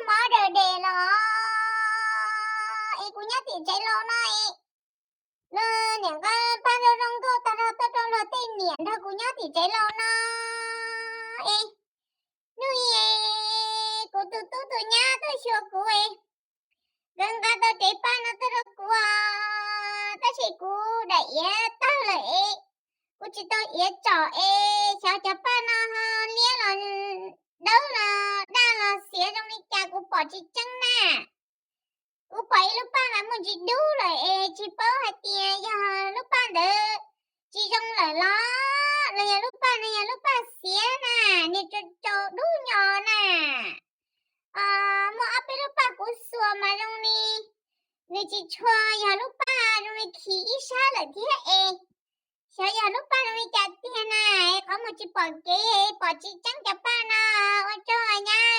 mob daws des los es kuv nyob tim tsev laus no es, niam nqa paj nrog zoo nkauj tag nrho tuaj rau luag tej niam nrog kuv nyob tim tsev laus no es, hnub i kuv tus tub tus nyab tuaj xyuas kuv es, nkawd nqa tau tsev paj no tuaj rau kuv, tab sis kuv daim iav tawg lawm es, kuv tsis tau iav tsom es xyov cov paj no ho liab los dawb los daj los xiav zoo li cas kuv pom tsis tseeb na. Kuv pom ib lub paj mas muaj ntsis dub lawm es tsis paub hais tias yog lub paj ntawd tsis zoo lawm los, los yog lub paj no yog lub paj xiav na, nws tsaus tsaus dub nyos na. Muaj ob peb lub paj kuv xuas mas zoo li nws tsis tshua yog lub paj, zoo li khi ib sab lawm thiab es, xyov yog lub paj zoo li cas tiag na. Qhov muag tsis pom kev, pom tsis tseeb cov paj no. Ua tsaug nyab.